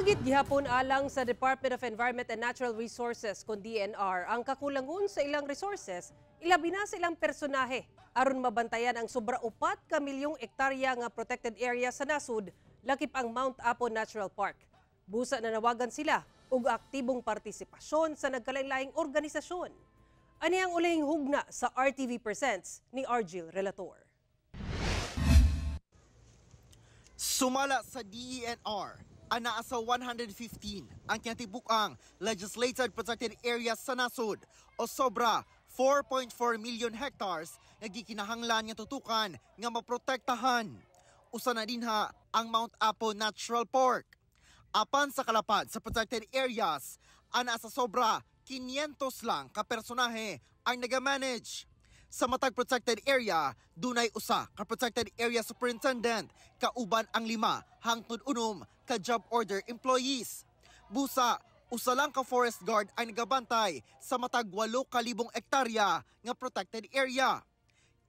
Hagit gihapon alang sa Department of Environment and Natural Resources kon DENR ang kakulangon sa ilang resources, ilabi na sa ilang personahe aron mabantayan ang sobra 4 ka milyong ektarya nga protected area sa nasud, lakip ang Mount Apo Natural Park. Busa nanawagan sila og aktibong partisipasyon sa nagkalain-laing organisasyon. Ani ang ulahing hugna sa RTV Presents ni Argil Relator. Sumala sa DENR, anaa sa 115 ang kinatibuk-ang legislated protected areas sa nasod o sobra 4.4 million hectares nga gikinahanglan nga tutukan nga maprotektahan. Usa na dinha ang Mount Apo Natural Park. Apan sa kalapad sa protected areas, anaa sa sobra 500 lang ka personahe ang nagamanage. Sa matag protected area, dunay usa ka protected area superintendent kauban ang 5 hangtod 6 ka job order employees. Busa, usa lang ka forest guard ang nagabantay sa matag 8,000 ektarya nga protected area.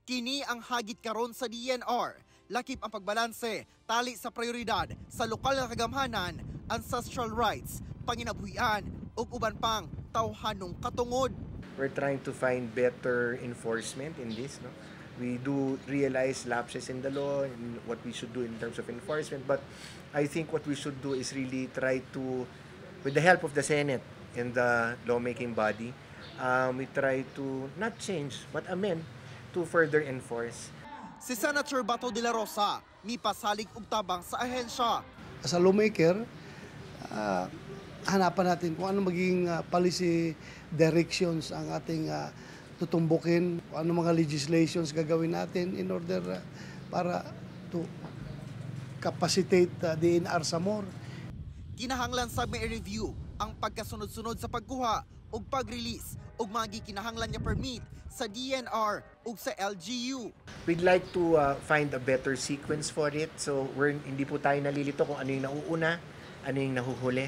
Kini ang hagit karon sa DENR, lakip ang pagbalanse tali sa prioridad sa lokal nga kagamhanan, ancestral rights, panginabuhian ug uban pang tawhanong katungod. We're trying to find better enforcement in this. No? We do realize lapses in the law and what we should do in terms of enforcement, but I think what we should do is really try to, with the help of the Senate and the lawmaking body, we try to not change but amend to further enforce. Si Senator Bato de la Rosa mipasalig og tabang sa ahensya. As a lawmaker, hanapan natin kung ano magiging policy directions ang ating tutumbukin, kung ano mga legislations gagawin natin in order para to capacitate DENR some more. Kinahanglan sa may review ang pagkasunod-sunod sa pagkuha ug pag-release og mga gikinahanglan nga permit sa DENR ug sa LGU. We'd like to find a better sequence for it. So we're, hindi po tayo nalilito kung ano yung nauuna, ano yung nahuhuli.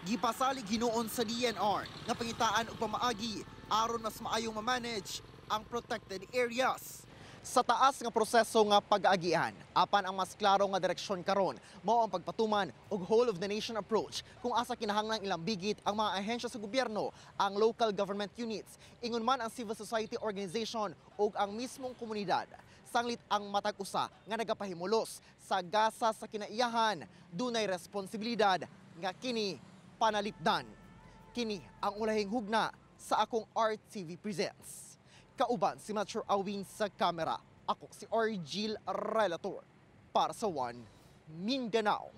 Gipasalig hinuon sa DENR nga pangitaan og pamaagi aron mas maayong ma-manage ang protected areas. Sa taas nga proseso nga pag-aagian, apan ang mas klaro nga direksyon karon mao ang pagpatuman og whole of the nation approach kung asa kinahanglang ilambigit ang mga ahensya sa gobyerno, ang local government units, ingon man ang civil society organization ug ang mismong komunidad. Sanglit ang matag usa nga nagapahimulos sa gasa sa kinaiyahan, dunay responsibilidad nga kini panalipdan. Kini ang ulahing hugna sa akong RTV Presents. Kauban si Metro Awin sa kamera. Ako si Argil Relator para sa One Mindanao.